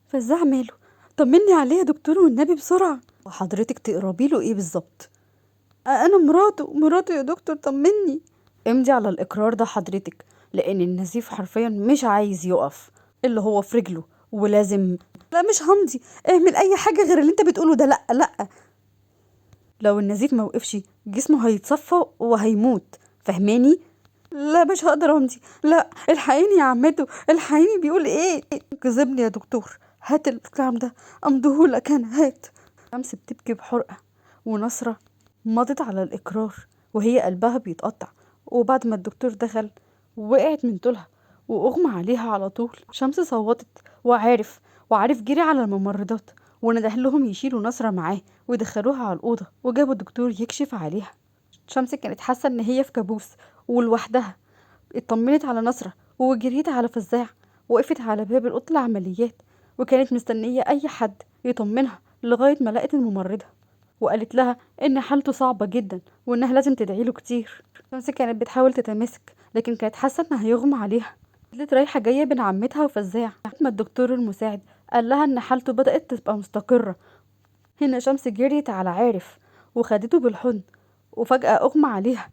فزاع ماله؟ طمني عليه يا دكتور والنبي بسرعة. وحضرتك تقربي له ايه بالظبط؟ انا مراته، مراته يا دكتور، طمني. امضي على الاقرار ده حضرتك، لان النزيف حرفيا مش عايز يقف، اللي هو في رجله، ولازم. لا مش همضي، اعمل اي حاجة غير اللي انت بتقوله ده. لا لا، لو النزيف ما وقفش جسمه هيتصفى وهيموت، فهماني؟ لا مش هقدر امضي، لا الحقيني يا عمته، الحقيني. بيقول ايه؟ كذبني يا دكتور، هات الكلام ده امضيهولك انا، هات. شمس بتبكي بحرقه، ونصره مضت على الاقرار وهي قلبها بيتقطع. وبعد ما الدكتور دخل وقعت من طولها واغمى عليها على طول. شمس صوتت، وعارف جري على الممرضات ونده لهم يشيلوا نصرة معاه ويدخلوها على الأوضة، وجابوا الدكتور يكشف عليها. شمس كانت حاسة إن هي في كابوس ولوحدها. اطمنت على نصرة وجريت على فزاع، وقفت على باب الأوضة العمليات وكانت مستنية أي حد يطمنها لغاية ما لقت الممرضة وقالت لها إن حالته صعبة جدا وإنها لازم تدعي له كتير. شمس كانت بتحاول تتماسك، لكن كانت حاسة إنها هيغمى عليها. فضلت رايحة جاية بين عمتها وفزاع ما الدكتور المساعد قال لها إن حالته بدأت تبقى مستقرة. هنا شمس جريت على عارف وخدته بالحضن، وفجأة أغمى عليها.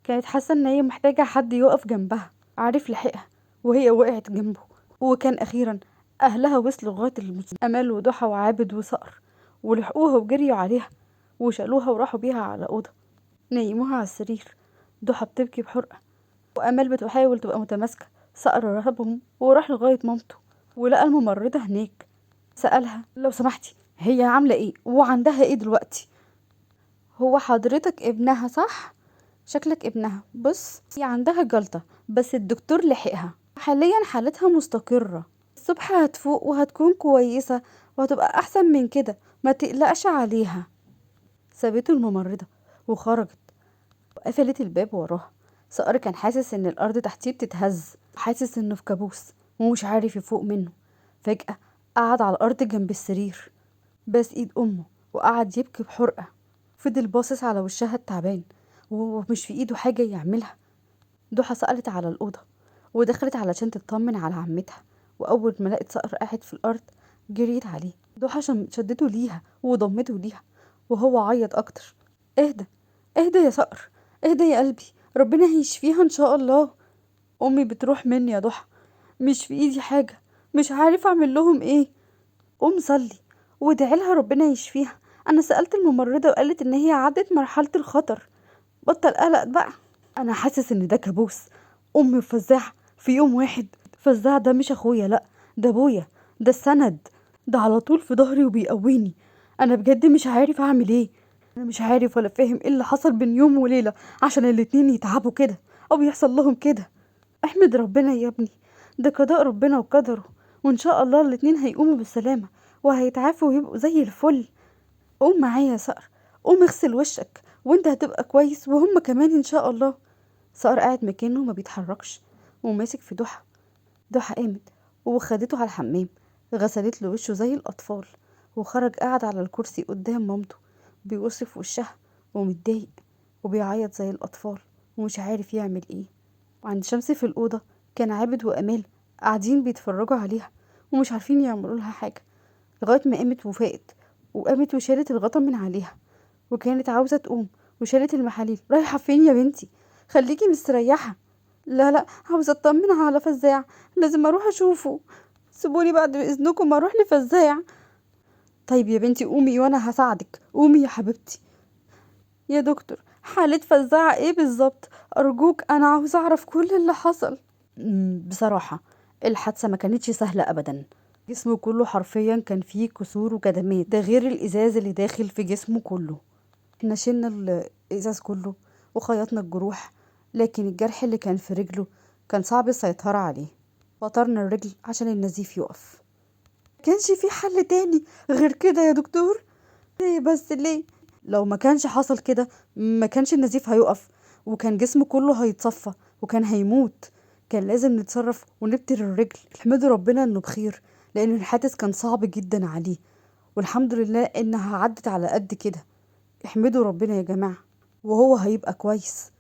كانت حاسة إن هي محتاجة حد يقف جنبها. عارف لحقها وهي وقعت جنبه، وكان أخيرا أهلها وصلوا لغاية أمال وضحى وعابد وصقر، ولحقوها وجريوا عليها وشالوها وراحوا بيها على أوضة، نيموها على السرير. ضحى بتبكي بحرقة وأمال بتحاول تبقى متماسكة. صقر رهبهم وراح لغاية مامته ولقى الممرضة هناك. سألها لو سمحتي هي عاملة ايه وعندها ايه دلوقتي؟ هو حضرتك ابنها صح؟ شكلك ابنها. بص هي عندها جلطة بس الدكتور لحقها، حاليا حالتها مستقرة، الصبح هتفوق وهتكون كويسة وهتبقى أحسن من كده، ما تقلقش عليها. سابته الممرضة وخرجت وقفلت الباب وراها. صقر كان حاسس ان الارض تحتيه بتتهز، حاسس انه في كابوس ومش عارف يفوق منه. فجأة قعد على الارض جنب السرير، باس ايد امه وقعد يبكي بحرقة. فضل باصص على وشها التعبان ومش في ايده حاجة يعملها. ضحى سألت على الأوضة ودخلت علشان تطمن على عمتها، وأول ما لقت صقر قاعد في الأرض جريت عليه. ضحى شدته ليها وضمته ليها وهو عيط أكتر. اهدى اهدى يا صقر، اهدى يا قلبي، ربنا هيشفيها إن شاء الله. أمي بتروح مني يا ضحى، مش في إيدي حاجة، مش عارف أعمل لهم إيه. قوم صلي وادعي لها ربنا يشفيها، أنا سألت الممرضة وقالت إن هي عدت مرحلة الخطر. بطل قلق بقى، أنا حاسس إن ده كابوس. أمي وفزاع في يوم واحد. فزاع ده مش أخويا، لأ ده أبويا، ده السند، ده على طول في ظهري وبيقويني. أنا بجد مش عارف أعمل إيه، أنا مش عارف ولا فاهم إيه اللي حصل بين يوم وليلة عشان الاتنين يتعبوا كده أو يحصل لهم كده. احمد ربنا يا ابني، ده قضاء ربنا وقدره، وإن شاء الله الاتنين هيقوموا بالسلامة وهيتعافوا ويبقوا زي الفل. قوم معايا يا صقر، قوم اغسل وشك وانت هتبقى كويس وهم كمان إن شاء الله. صقر قاعد مكانه ما بيتحركش وماسك في ضحى. ضحى قامت وخدته على الحمام، غسلت له وشه زي الأطفال، وخرج قعد على الكرسي قدام مامته بيوصف وشها ومتضايق وبيعيط زي الأطفال ومش عارف يعمل ايه. وعند شمس في الأوضة كان عابد وأمال قاعدين بيتفرجوا عليها ومش عارفين يعملوا لها حاجة، لغاية ما قامت وفاقت وقامت وشالت الغطا من عليها، وكانت عاوزة تقوم وشالت المحاليل. رايحة فين يا بنتي؟ خليكي مستريحة. لا لا، عاوزة اطمن على فزاع، لازم اروح اشوفه، سيبوني بعد اذنكم اروح لفزاع. طيب يا بنتي قومي وانا هساعدك، قومي يا حبيبتي. يا دكتور حالة فزاعة ايه بالظبط؟ ارجوك انا عاوزة اعرف كل اللي حصل. بصراحة الحادثة ما كانتش سهلة ابدا، جسمه كله حرفيا كان فيه كسور وكدمات، ده غير الازاز اللي داخل في جسمه كله. احنا شلنا الازاز كله وخيطنا الجروح، لكن الجرح اللي كان في رجله كان صعب السيطرة عليه، وطرنا الرجل عشان النزيف يقف. كانش في حل تاني غير كده يا دكتور؟ ليه بس ليه؟ لو ما كانش حصل كده ما كانش النزيف هيقف، وكان جسمه كله هيتصفى وكان هيموت. كان لازم نتصرف ونبتر الرجل. احمدوا ربنا انه بخير، لان الحادث كان صعب جدا عليه، والحمد لله انها عدت على قد كده. احمدوا ربنا يا جماعة، وهو هيبقى كويس.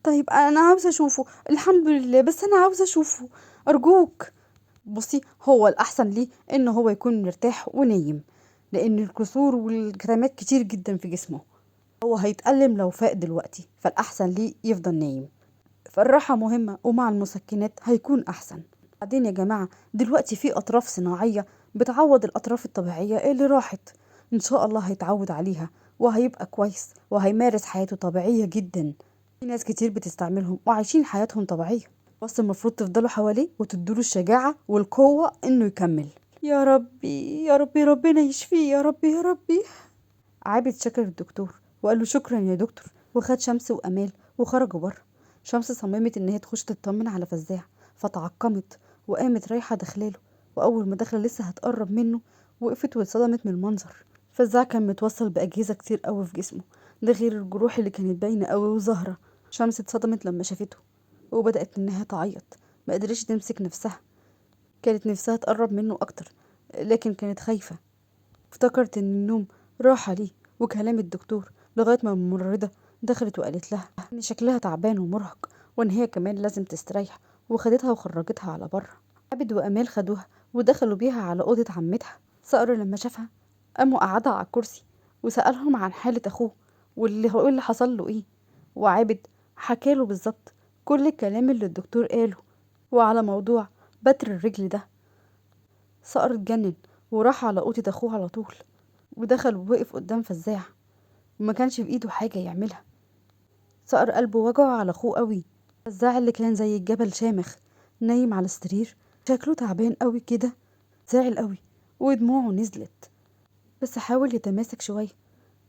طيب انا عاوزة اشوفه، الحمد لله، بس انا عاوزة اشوفه ارجوك. بصي، هو الأحسن ليه إن هو يكون مرتاح ونايم، لأن الكسور والكتمات كتير جدا في جسمه، هو هيتألم لو فاق دلوقتي، فالأحسن ليه يفضل نايم. فالراحة مهمة، ومع المسكنات هيكون أحسن. بعدين يا جماعة دلوقتي في أطراف صناعية بتعوض الأطراف الطبيعية اللي راحت، إن شاء الله هيتعود عليها وهيبقى كويس وهيمارس حياته طبيعية جدا. في ناس كتير بتستعملهم وعايشين حياتهم طبيعية، بس المفروض تفضلوا حواليه وتدوله الشجاعة والقوة إنه يكمل. يا ربي يا ربي ربنا يشفيه يا ربي يا ربي. عابد شكر الدكتور وقال له شكرا يا دكتور، وخد شمس وأمال وخرجوا بره. شمس صممت إن هي تخش تطمن على فزاع، فتعقمت وقامت رايحة داخلاله، وأول ما دخل لسه هتقرب منه وقفت واتصدمت من المنظر. فزاع كان متوصل بأجهزة كتير قوي في جسمه، ده غير الجروح اللي كانت باينة قوي وظاهرة. شمس اتصدمت لما شافته وبدأت إنها تعيط، ما قدرتش تمسك نفسها، كانت نفسها تقرب منه أكتر لكن كانت خايفة. افتكرت إن النوم راح عليه وكلام الدكتور، لغاية ما الممرضة دخلت وقالت لها إن شكلها تعبان ومرهق وإن هي كمان لازم تستريح، وخدتها وخرجتها على بره. عابد وأمال خدوها ودخلوا بيها على أوضة عمتها. صقر لما شافها قام وقعدها على الكرسي وسألهم عن حالة أخوه واللي حصل له إيه، وعابد حكاله بالظبط كل الكلام اللي الدكتور قاله وعلى موضوع بتر الرجل ده. صقر اتجنن وراح على أوضة أخوه على طول، ودخل ووقف قدام فزاع وما كانش في إيده حاجة يعملها. صقر قلبه وجعه على أخوه قوي. فزاع اللي كان زي الجبل شامخ نايم على السرير، شكله تعبان قوي كده، زعل قوي ودموعه نزلت، بس حاول يتماسك شوية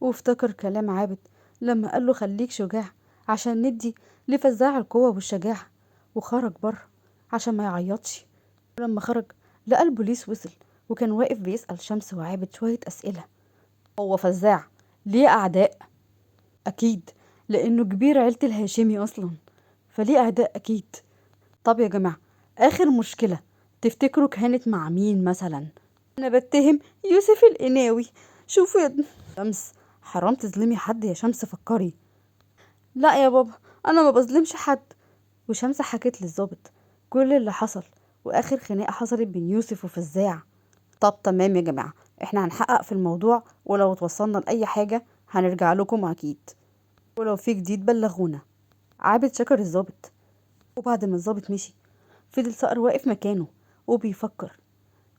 وافتكر كلام عابد لما قال له خليك شجاع عشان ندي لفزاع القوة والشجاعة، وخرج بره عشان ما يعيطش. لما خرج لقى البوليس وصل وكان واقف بيسأل شمس وعابد شوية أسئلة. هو فزاع ليه أعداء؟ أكيد لأنه كبير عيلة الهاشمي أصلا، فليه أعداء أكيد. طب يا جماعة آخر مشكلة تفتكروا كانت مع مين مثلا؟ أنا بتهم يوسف القناوي. شوفوا يا شمس، حرام تظلمي حد يا شمس، فكري. لا يا بابا أنا ما بظلمش حد. وشمس حكت للظابط كل اللي حصل وآخر خناقة حصلت بين يوسف وفزاع. طب تمام يا جماعة، احنا هنحقق في الموضوع ولو توصلنا لأي حاجة هنرجع لكم أكيد، ولو في جديد بلغونا. عابد شكر الظابط، وبعد ما الظابط مشي فضل صقر واقف مكانه وبيفكر،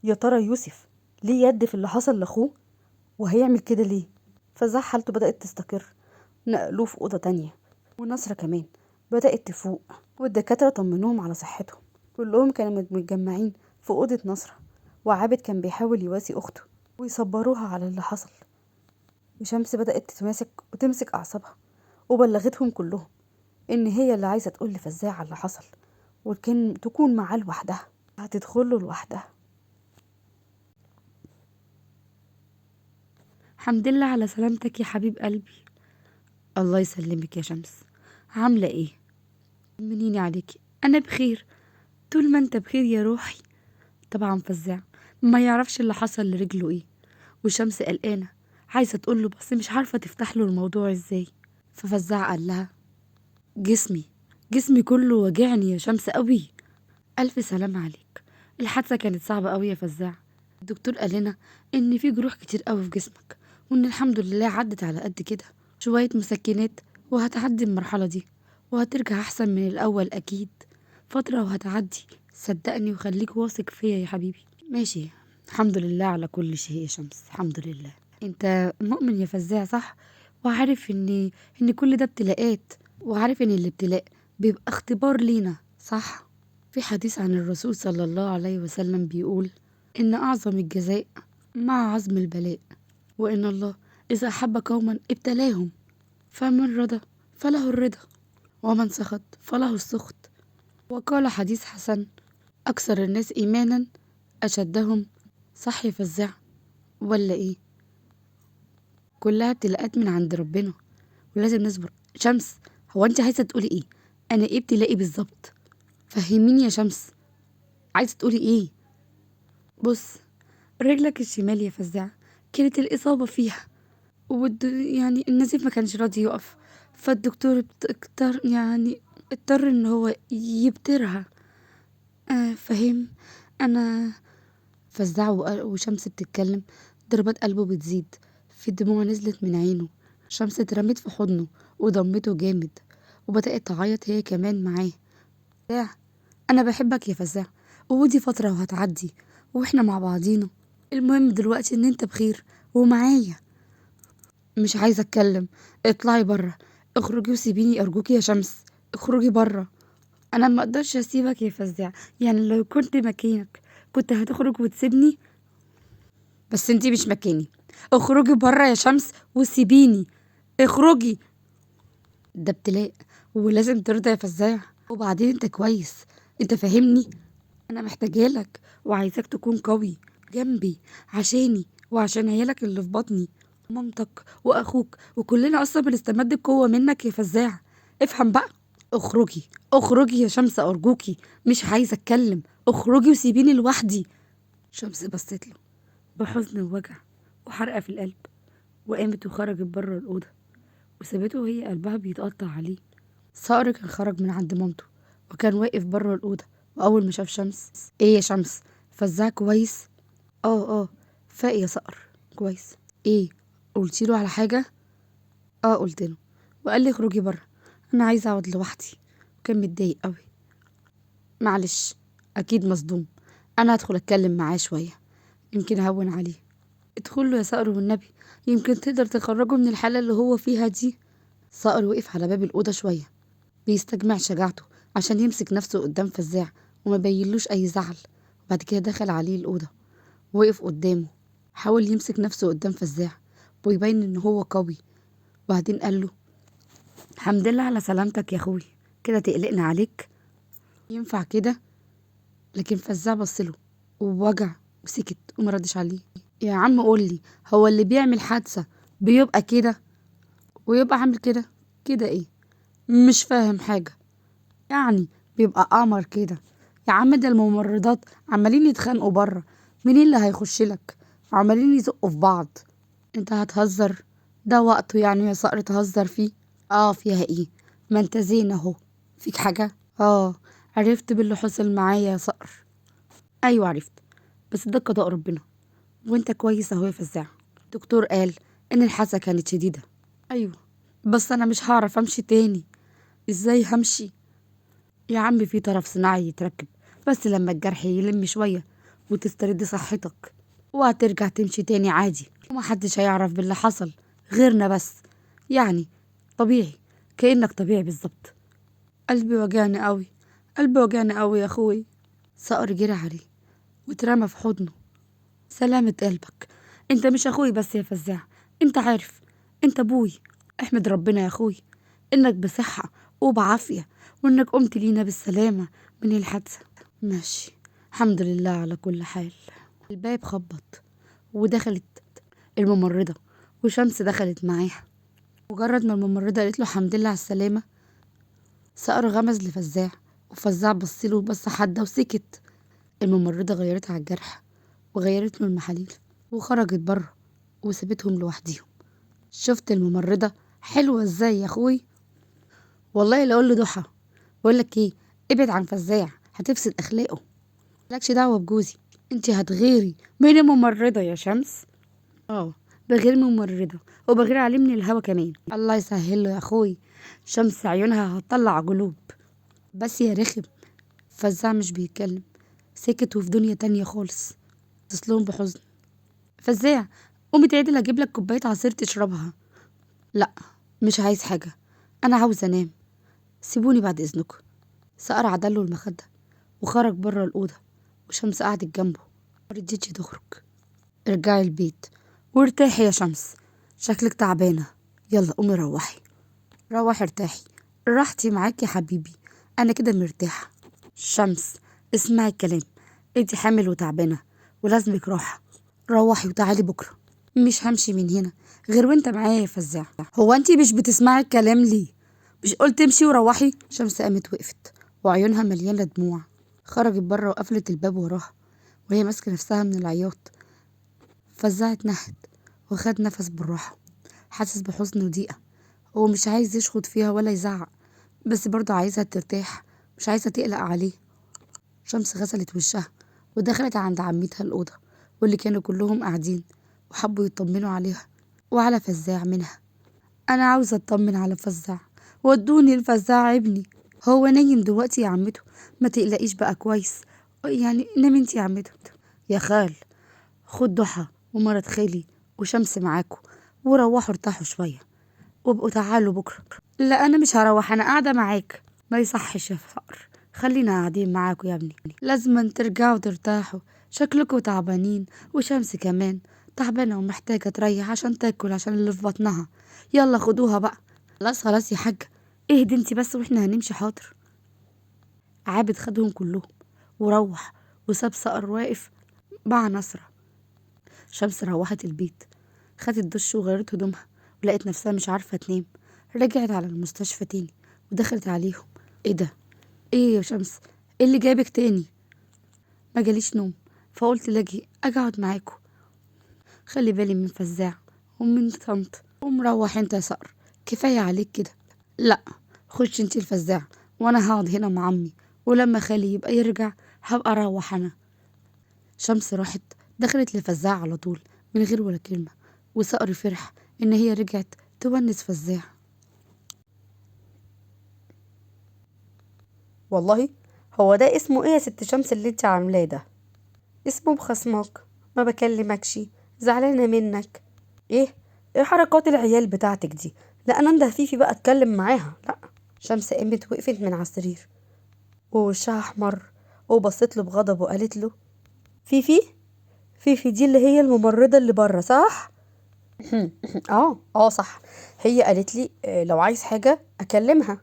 يا ترى يوسف ليه يد في اللي حصل لأخوه وهيعمل كده ليه؟ فزاع حالته بدأت تستقر، نقلوه في أوضة تانية، ونصرة كمان بدأت تفوق، والدكاترة طمنوهم على صحتهم. كلهم كانوا متجمعين في أوضة نصرة، وعابد كان بيحاول يواسي أخته ويصبروها على اللي حصل. وشمس بدأت تتماسك وتمسك أعصابها، وبلغتهم كلهم إن هي اللي عايزة تقول لفزاع على اللي حصل، وكان تكون معاه لوحدها، هتدخله لوحدها. الحمد لله على سلامتك يا حبيب قلبي. الله يسلمك يا شمس، عاملة ايه؟ طمنيني عليكي. انا بخير طول ما انت بخير يا روحي. طبعا فزاع ما يعرفش اللي حصل لرجله ايه، وشمس قلقانة عايزة تقوله بس مش عارفة تفتح له الموضوع ازاي. ففزاع قال لها جسمي كله وجعني يا شمس قوي. ألف سلامة عليك، الحادثة كانت صعبة قوي يا فزاع. الدكتور قال لنا إن في جروح كتير قوي في جسمك، وإن الحمد لله عدت على قد كده، شوية مسكنات وهتعدي المرحلة دي وهترجع أحسن من الأول أكيد، فترة وهتعدي صدقني، وخليك واثق فيا يا حبيبي. ماشي، الحمد لله على كل شيء يا شمس، الحمد لله. أنت مؤمن يا فزاع صح؟ وعارف إن كل ده ابتلاءات، وعارف إن الابتلاء بيبقى اختبار لينا صح؟ في حديث عن الرسول صلى الله عليه وسلم بيقول إن أعظم الجزاء مع عظم البلاء، وإن الله إذا أحب قوما ابتلاهم، فمن رضى فله الرضا، ومن سخط فله السخط. وقال حديث حسن: أكثر الناس إيمانا أشدهم. صح يا فزاع ولا إيه؟ كلها ابتلاءات من عند ربنا ولازم نصبر. شمس، هو أنت عايزة تقولي إيه؟ أنا إيه ابتلائي بالظبط؟ فهميني يا شمس، عايزة تقولي إيه؟ بص، رجلك الشمال يا فزاع كانت الإصابة فيها، يعني النزيف ما كانش راضي يقف، فالدكتور اضطر ان هو يبترها. فهم. انا فزاع وشمس بتتكلم، ضربات قلبه بتزيد، في دموع نزلت من عينه. شمس اترمت في حضنه وضمته جامد، وبدأت تعيط هي كمان معاه. فزاع انا بحبك يا فزاع، ودي فترة وهتعدي واحنا مع بعضينا، المهم دلوقتي ان انت بخير ومعايا. مش عايزة اتكلم، اطلعي بره، اخرجي وسيبيني ارجوكي يا شمس، اخرجي بره. انا ما اقدرش اسيبك يا فزاع، يعني لو كنت مكانك كنت هتخرج وتسيبني، بس انتي مش مكاني، اخرجي بره يا شمس وسيبيني، اخرجي. ده ابتلاء ولازم ترضى يا فزاع، وبعدين انت كويس، انت فاهمني، انا محتاجالك وعايزاك تكون قوي جنبي عشاني وعشان عيالك اللي في بطني، مامتك واخوك وكلنا اصلا بنستمد القوه منك يا فزاع، افهم بقى. اخرجي اخرجي يا شمس ارجوكي، مش عايزه اتكلم، اخرجي وسيبيني لوحدي. شمس بصت له بحزن ووجع وحرقه في القلب، وقامت وخرجت بره الاوضه وسابته وهي قلبها بيتقطع عليه. صقر كان خرج من عند مامته وكان واقف بره الاوضه، واول ما شاف شمس، ايه يا شمس فزاع كويس؟ اه فاق يا صقر كويس. ايه قلتي له على حاجه؟ اه قلت له، وقال لي اخرجي بره انا عايزه اقعد لوحدي، وكان متضايق قوي. معلش اكيد مصدوم، انا هدخل اتكلم معاه شويه يمكن اهون عليه. ادخل له يا صقر والنبي، يمكن تقدر تخرجه من الحاله اللي هو فيها دي. صقر وقف على باب الاوضه شويه بيستجمع شجاعته عشان يمسك نفسه قدام فزاع وما بينلوش اي زعل. وبعد كده دخل عليه الاوضه ووقف قدامه، حاول يمسك نفسه قدام فزاع ويبين ان هو قوي. وبعدين قال له الحمد لله على سلامتك يا اخوي، كده تقلقنا عليك، ينفع كده؟ لكن فزاع بص له ووجع وسكت وما ردش عليه. يا عم قول لي، هو اللي بيعمل حادثه بيبقى كده ويبقى عامل كده كده ايه؟ مش فاهم حاجه، يعني بيبقى قمر كده يا عم؟ ده الممرضات عمالين يتخانقوا بره، مين اللي هيخش لك؟ عمالين يزقوا في بعض. انت هتهزر؟ ده وقته يعني يا صقر تهزر فيه؟ فيها ايه؟ ما انت زين اهو، فيك حاجه؟ عرفت باللي حصل معايا يا صقر. ايوه عرفت، بس ده قضاء ربنا، وانت كويس اهو يا فزاع. الدكتور قال ان الحادثه كانت شديده. ايوه بس انا مش هعرف امشي تاني، ازاي همشي؟ يا عم في طرف صناعي يتركب، بس لما الجرح يلم شوية وتسترد صحتك وهترجع تمشي تاني عادي، ومحدش هيعرف باللي حصل غيرنا بس، يعني طبيعي كأنك طبيعي بالظبط. قلبي وجعني قوي، قلبي وجعني قوي يا اخوي. صقر جري عليه واترمى في حضنه. سلامة قلبك، انت مش اخوي بس يا فزاع، انت عارف انت ابوي. احمد ربنا يا اخوي انك بصحة وبعافية وانك قمت لينا بالسلامة من الحادثة. ماشي الحمد لله على كل حال. الباب خبط ودخلت الممرضة وشمس دخلت معاها. مجرد ما الممرضة قالت له الحمد لله على السلامة، صقر غمز لفزاع وفزاع بص له بصة حادة وسكت. الممرضة غيرت على الجرح وغيرت له المحاليل وخرجت بره وسابتهم لوحديهم. شفت الممرضة حلوة ازاي يا اخوي؟ والله لا اقول له ضحى، بقول لك ايه، ابعد عن فزاع هتفسد اخلاقه، مالكش دعوه بجوزي، انت هتغيري من الممرضه يا شمس. بغير ممرضه وبغير عليه من الهوا كمان. الله يسهل له يا اخوي، شمس عيونها هتطلع قلوب. بس يا رخم. فزاع مش بيتكلم، سكت وفي دنيا تانية خالص. تسلم بحزن. فزاع قومي تعدل اجيب لك كوبايه عصير تشربها. لا مش عايز حاجه، انا عاوز انام، سيبوني بعد اذنكم. صقر عدله المخده وخرج بره الاوضه وشمس قعدت جنبه، ما رضيتش تخرج. ارجعي البيت وارتاحي يا شمس، شكلك تعبانه، يلا قومي روحي، روحي ارتاحي، راحتي معاك يا حبيبي، انا كده مرتاحه. شمس اسمعي الكلام، انتي حامل وتعبانه ولازمك راحه، روحي وتعالي بكره. مش همشي من هنا غير وانت معايا يا فزاع. هو انتي مش بتسمعي الكلام ليه؟ مش قلت امشي وروحي؟ شمس قامت وقفت وعيونها مليانه دموع، خرجت بره وقفلت الباب وراها وهي ماسكه نفسها من العياط. فزاع اتنهد وخد نفس بالراحه، حاسس بحزن وضيقه، هو مش عايز يشخط فيها ولا يزعق، بس برضه عايزها ترتاح، مش عايزه تقلق عليه. شمس غسلت وشها ودخلت عند عمتها الأوضة واللي كانوا كلهم قاعدين، وحبوا يطمنوا عليها وعلى فزاع منها. أنا عاوزة أطمن على فزاع، ودوني الفزاع ابني، هو نايم دلوقتي يا عمته، ما تقلقيش بقى كويس يعني، نام انت يا عمته. يا خال خد ضحى ومرات خالي وشمس معاكوا وروحوا ارتاحوا شوية وابقوا تعالوا بكرة. لا أنا مش هروح، أنا قاعدة معاك. ما يصحش يا فقر، خلينا قاعدين معاكوا يا ابني، لازم ترجعوا ترتاحوا، شكلكوا تعبانين، وشمس كمان تعبانة ومحتاجة تريح عشان تاكل، عشان اللي في بطنها. يلا خدوها بقى. خلاص خلاص يا حاجة، اهدي انتي بس واحنا هنمشي. حاضر. عابد خدهم كلهم وروح وساب صقر واقف مع نصرة. شمس روحت البيت، خدت دش وغيرت هدومها، ولقت نفسها مش عارفة تنام. رجعت على المستشفى تاني ودخلت عليهم. ايه ده؟ ايه يا شمس؟ ايه اللي جابك تاني؟ ما جاليش نوم فقلت لاجي اجي اقعد معاكم. خلي بالي من فزاع ومن طنط، ومروح انت يا صقر، كفاية عليك كده. لا خش انتي الفزاع وانا هقعد هنا مع عمي، ولما خالي يبقى يرجع هبقى اروح انا. شمس راحت دخلت لفزاع على طول من غير ولا كلمة، وصقر فرح ان هي رجعت تونس فزاع. والله هو ده اسمه ايه يا ست شمس اللي انت عاملاه ده؟ اسمه بخصمك، ما بكلمكش، زعلانة منك. ايه حركات العيال بتاعتك دي؟ لا انا انده فيفي بقى اتكلم معاها. لا. شمس قامت وقفت من على السرير ووشها احمر، وبصت له بغضب وقالت له فيفي؟ فيفي دي اللي هي الممرضة اللي بره صح؟ اه صح، هي قالت لي لو عايز حاجة اكلمها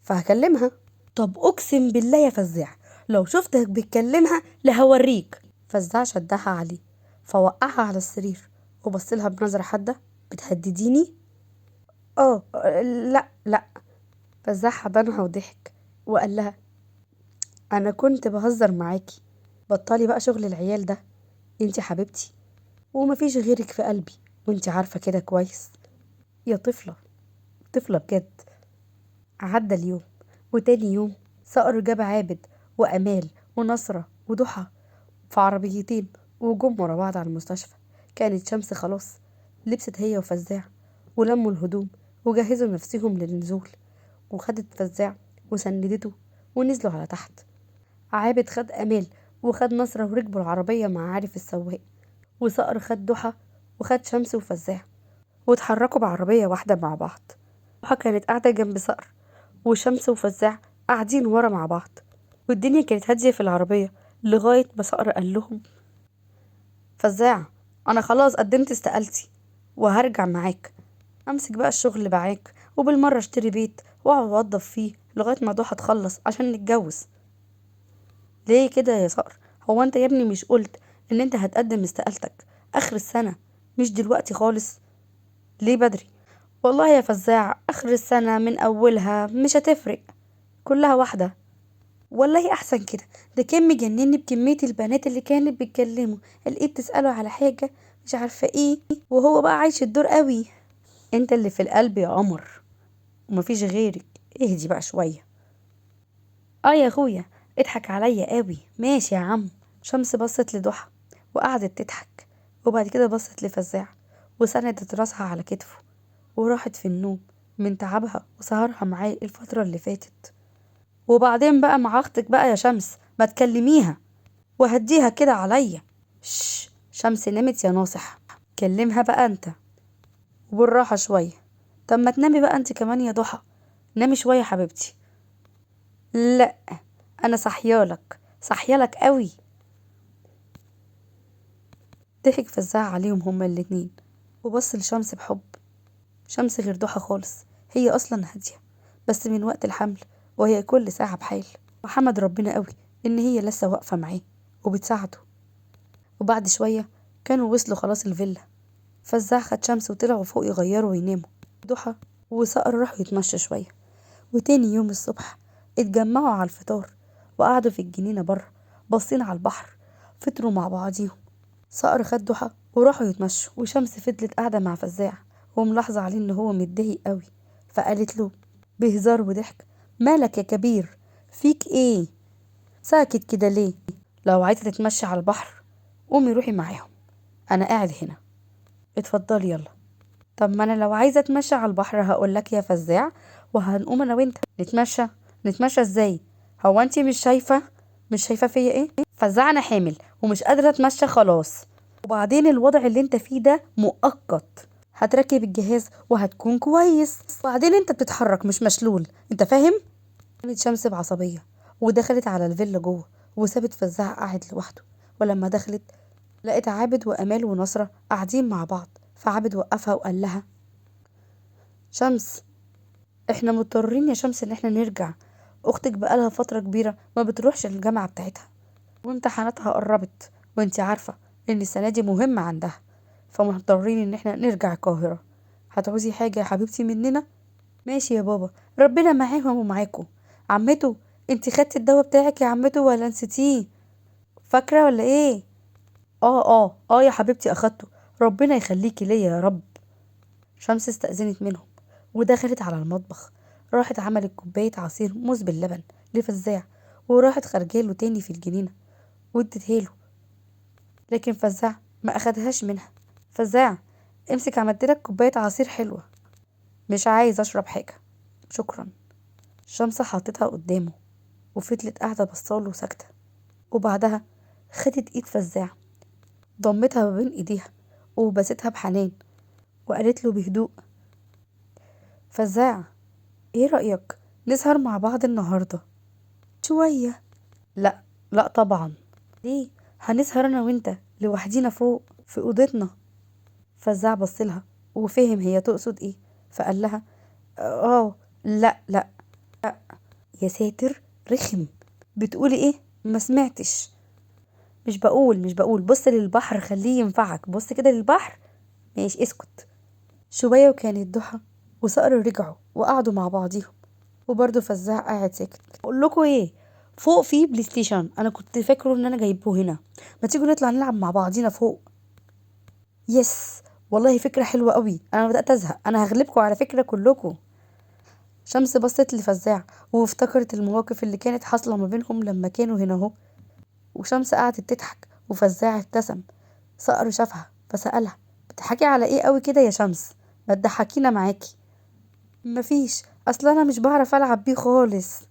فهكلمها. طب اقسم بالله يا فزاع لو شفتك بتكلمها لهوريك. فزاع شدها عليه فوقعها على السرير وبص لها بنظرة حادة، بتهدديني؟ لا لا. فزاع حضنها وضحك وقال لها انا كنت بهزر معاكي، بطلي بقى شغل العيال ده، انتي حبيبتي ومفيش غيرك في قلبي وانتي عارفة كده كويس يا طفلة، طفلة بجد. عدى اليوم، وتاني يوم صقر جاب عابد وأمال ونصرة وضحى في عربيتين وجم ورا بعض على المستشفى. كانت شمس خلاص لبست هي وفزاع ولموا الهدوم وجهزوا نفسهم للنزول، وخدت فزاع وسندته ونزلوا على تحت. عابد خد أمال وخد نصرة وركبوا العربية مع عارف السواق، وصقر خد ضحى وخد شمس وفزاع واتحركوا بعربية واحدة مع بعض. ضحى كانت قاعدة جنب صقر، وشمس وفزاع قاعدين ورا مع بعض، والدنيا كانت هادية في العربية لغاية ما صقر قال لهم فزاع أنا خلاص قدمت استقالتي وهرجع معاك، أمسك بقى الشغل معاك، وبالمرة اشتري بيت واقعد اوضب فيه لغاية ما ضحى تخلص عشان نتجوز. ليه كده يا صقر؟ هو انت يا ابني مش قلت ان انت هتقدم استقالتك اخر السنة، مش دلوقتي خالص؟ ليه بدري؟ والله يا فزاع اخر السنة من اولها مش هتفرق، كلها واحدة. والله احسن كده، ده كان مجنني بكمية البنات اللي كانت بتكلمه، لقيت تسأله على حاجة مش عارفة ايه، وهو بقى عايش الدور قوي. انت اللي في القلب يا قمر ومفيش غيرك، اهدي بقى شوية. يا اخويا اضحك عليا قوي. ماشي يا عم. شمس بصت لضحى وقعدت تضحك، وبعد كده بصت لفزاع وسندت راسها على كتفه وراحت في النوم من تعبها وسهرها معاه الفترة اللي فاتت. وبعدين بقى مع اختك بقى يا شمس، ما تكلميها وهديها كده عليا. شمس نامت يا ناصح، كلمها بقى انت وبالراحة شوية. طب ما تنامي بقى انت كمان يا ضحى، نامي شوية حبيبتي. لا انا صحيالك، صحيالك قوي. ضحك فزاع عليهم هما الاتنين وبص لشمس بحب. شمس غير ضحى خالص، هي اصلا هادية بس من وقت الحمل وهي كل ساعة بحال، وحمد ربنا قوي ان هي لسه واقفة معاه وبتساعده. وبعد شوية كانوا وصلوا خلاص الفيلا. فزاع خد شمس وطلعوا فوق يغيروا ويناموا. ضحى وصقر راحوا يتمشوا شوية. وتاني يوم الصبح اتجمعوا على الفطار وقعدوا في الجنينة بره باصين على البحر، فطروا مع بعضيهم. صقر خد ضحى وراحوا يتمشوا، وشمس فضلت قاعدة مع فزاع وملاحظة عليه ان هو متضايق قوي، فقالت له بهزار وضحك مالك يا كبير، فيك ايه ساكت كده ليه؟ لو عايزة تتمشي على البحر قومي روحي معاهم، انا قاعد هنا. اتفضلي يلا. طب ما انا لو عايزة اتمشى على البحر هقول لك يا فزاع، وهنقوم انا وانت نتمشى. نتمشى ازاي؟ هو انتي مش شايفة؟ مش شايفة فيا ايه؟ فزاع انا حامل ومش قادرة اتمشى خلاص، وبعدين الوضع اللي انت فيه ده مؤقت، هتركب الجهاز وهتكون كويس، وبعدين انت بتتحرك مش مشلول، انت فاهم؟ قامت شمس بعصبية ودخلت على الفيلا جوه وسابت فزاع قاعد لوحده. ولما دخلت لقت عابد وأمال ونصرة قاعدين مع بعض، فعابد وقفها وقال لها شمس احنا مضطرين يا شمس ان احنا نرجع، اختك بقالها فترة كبيرة ما بتروحش الجامعة بتاعتها وامتحاناتها قربت، وانتي عارفة ان السنة دي مهمة عندها، فمضطرين ان احنا نرجع القاهرة. هتعوزي حاجة يا حبيبتي مننا؟ ماشي يا بابا، ربنا معاهم ومعاكم. عمته انتي خدتي الدواء بتاعك يا عمته ولا نسيتيه؟ فاكرة ولا ايه؟ اه اه اه يا حبيبتي اخدته، ربنا يخليكي ليا يا رب. شمس استأذنت منهم ودخلت على المطبخ، راحت عملت كوباية عصير موز باللبن لفزاع، وراحت خارجاله تاني في الجنينة وادتها له، لكن فزاع ما اخدهاش منها. فزاع امسك، عملت لك كوباية عصير حلوة. مش عايز اشرب حاجة شكرا. شمس حطتها قدامه وفضلت قاعدة بصاله وساكتة، وبعدها خدت ايد فزاع ضمتها ما بين ايديها وبستها بحنان وقالت له بهدوء فزاع ايه رأيك نسهر مع بعض النهاردة شوية؟ لا لا طبعا. ليه؟ هنسهر انا وانت لوحدينا فوق في اوضتنا. فزاع بصلها وفهم هي تقصد ايه، فقال لها اه لا لا لا. يا ساتر رخم، بتقولي ايه؟ ما سمعتش. مش بقول، بص للبحر خليه ينفعك، بص كده للبحر. ماشي اسكت. شوية وكانت ضحى وصقر رجعوا وقعدوا مع بعضيهم، وبرضه فزاع قاعد ساكت. اقول لكم ايه، فوق في بلاي ستيشن انا كنت فاكره ان انا جايبه هنا، ما تيجوا نطلع نلعب مع بعضينا فوق؟ yes والله فكرة حلوة قوي، انا بدأت ازهق، انا هغلبكم على فكرة كلكم. شمس بصت لفزاع وافتكرت المواقف اللي كانت حاصلة ما بينهم لما كانوا هنا اهو، وشمس قعدت تضحك وفزاع ابتسم. صقر شافها فسألها بتضحكي على ايه قوي كده يا شمس؟ ما تضحكينا معاكي. مفيش، اصل انا مش بعرف العب بيه خالص.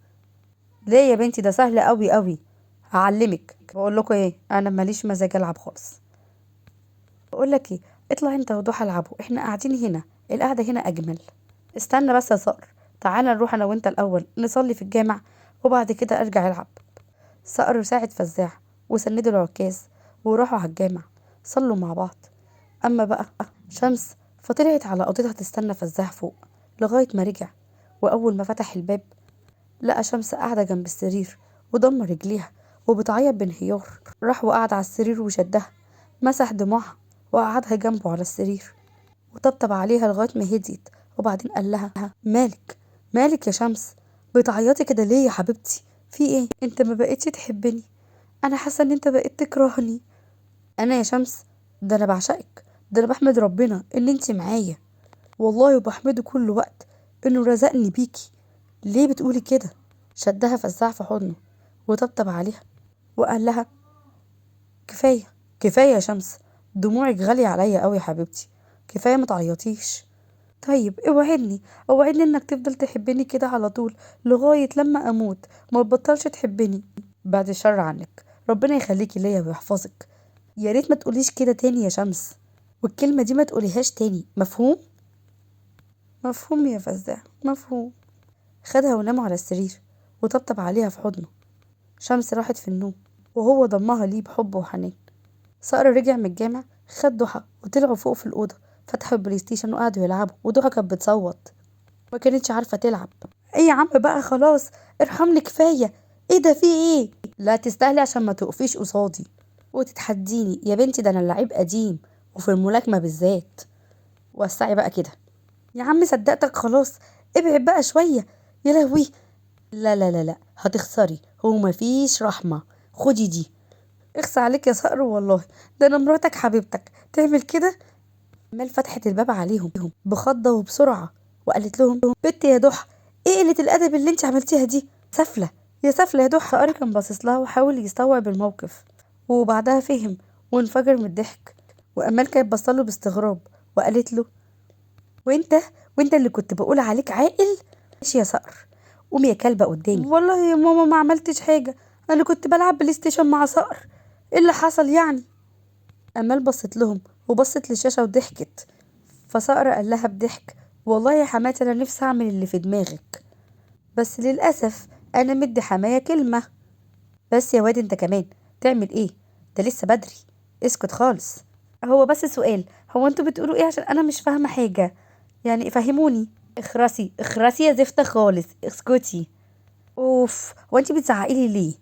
ليه يا بنتي؟ ده سهل قوي قوي، هعلمك. بقول لكم ايه، انا ماليش مزاج العب خالص. بقول لك ايه، اطلع انت وضحى العبوا، احنا قاعدين هنا، القعده هنا اجمل. استنى بس يا صقر، تعالى نروح انا وانت الاول نصلي في الجامع وبعد كده ارجع العب. صقر ساعد فزاع وسندوا العكاز وراحوا على الجامع صلوا مع بعض. اما بقى شمس فطلعت على اوضتها تستنى فزاع فوق لغايه ما رجع، واول ما فتح الباب لقى شمس قاعده جنب السرير وضم رجليها وبتعيط بانهيار. راح وقعد على السرير وشدها، مسح دموعها وقعدها جنبه على السرير وطبطب عليها لغايه ما هديت، وبعدين قال لها مالك مالك يا شمس، بتعيطي كده ليه يا حبيبتي؟ في ايه؟ انت ما بقيتش تحبني، انا حاسه ان انت بقيت تكرهني. انا يا شمس ده انا بعشقك، ده انا بحمد ربنا ان انت معايا والله، وبحمده كل وقت انه رزقني بيكي، ليه بتقولي كده؟ شدها فزاع في حضنه وطبطب عليها وقال لها كفايه كفايه يا شمس، دموعك غاليه عليا قوي يا حبيبتي، كفايه ما تعيطيش. طيب اوعدني اوعدني انك تفضل تحبني كده على طول لغايه لما اموت، ما تبطلش تحبني. بعد الشر عنك، ربنا يخليكي ليا ويحفظك. يا ريت ما تقوليش كده تاني يا شمس، والكلمه دي ما تقوليهاش تاني، مفهوم؟ مفهوم يا فزاع مفهوم. خدها وناموا على السرير وطبطب عليها في حضنه. شمس راحت في النوم وهو ضمها ليه بحب وحنان. صقر رجع من الجامع، خد ضحى وطلعوا فوق في الأوضة، فتحوا البلاي ستيشن وقعدوا يلعبوا، وضحى كانت بتصوت ما كانتش عارفة تلعب. ايه يا عم بقى خلاص ارحمني كفاية، ايه ده في ايه؟ لا تستاهلي عشان ما تقفيش قصادي وتتحديني يا بنتي، ده انا اللعيب قديم وفي الملاكمة بالذات. وسعي بقى كده يا عم، صدقتك خلاص، ابعد بقى شوية. يا لهوي، لا لا لا لا هتخسري، هو مفيش رحمة، خدي دي. اخس عليك يا صقر والله، ده انا مراتك حبيبتك تعمل كده؟ مال فتحت الباب عليهم بخضة وبسرعة وقالت لهم بنت يا ضحى، ايه قلة الادب اللي انت عملتيها دي؟ سفلة يا سفله يا ضحى. صقر كان باصص لها وحاول يستوعب الموقف، وبعدها فهم وانفجر من الضحك. وامال كانت بصله باستغراب وقالت له وانت اللي كنت بقول عليك عاقل؟ ماشي يا صقر، قوم يا كلبه قدامي. والله يا ماما ما عملتش حاجة، انا كنت بلعب بلاي ستيشن مع صقر، ايه اللي حصل يعني؟ امال بصت لهم وبصت للشاشه وضحكت. فصقر قال لها بضحك والله يا حماتي انا نفسي اعمل اللي في دماغك، بس للاسف انا مدي حماية كلمة. بس يا واد انت كمان تعمل ايه؟ ده لسه بدري، اسكت خالص. هو بس سؤال، هو انتوا بتقولوا ايه؟ عشان انا مش فاهمه حاجة، يعني فهموني. اخرسي اخرسي يا زفته خالص، اسكتي. اوف، وانت بتزعقي لي ليه؟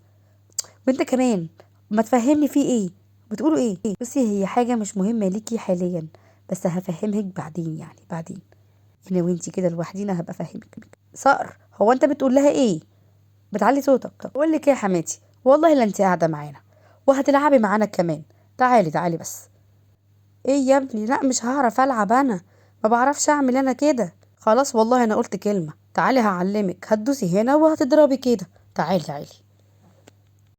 وانت كمان ما تفهمني في ايه، بتقولوا ايه؟ بصي هي حاجة مش مهمة ليكي حاليا، بس هفهمك بعدين، يعني بعدين انا وانتي كده لوحدينا هبقى افهمك. صقر هو انت بتقول لها ايه؟ بتعلي صوتك. بقول لك ايه يا حماتي، والله لا انت قاعدة معانا وهتلعبي معانا كمان، تعالي تعالي بس. ايه يا ابني؟ لا مش هعرف العب انا، ما بعرفش اعمل انا كده. خلاص والله انا قلت كلمة، تعالي هعلمك، هتدوسي هنا وهتضربي كده، تعالي تعالي.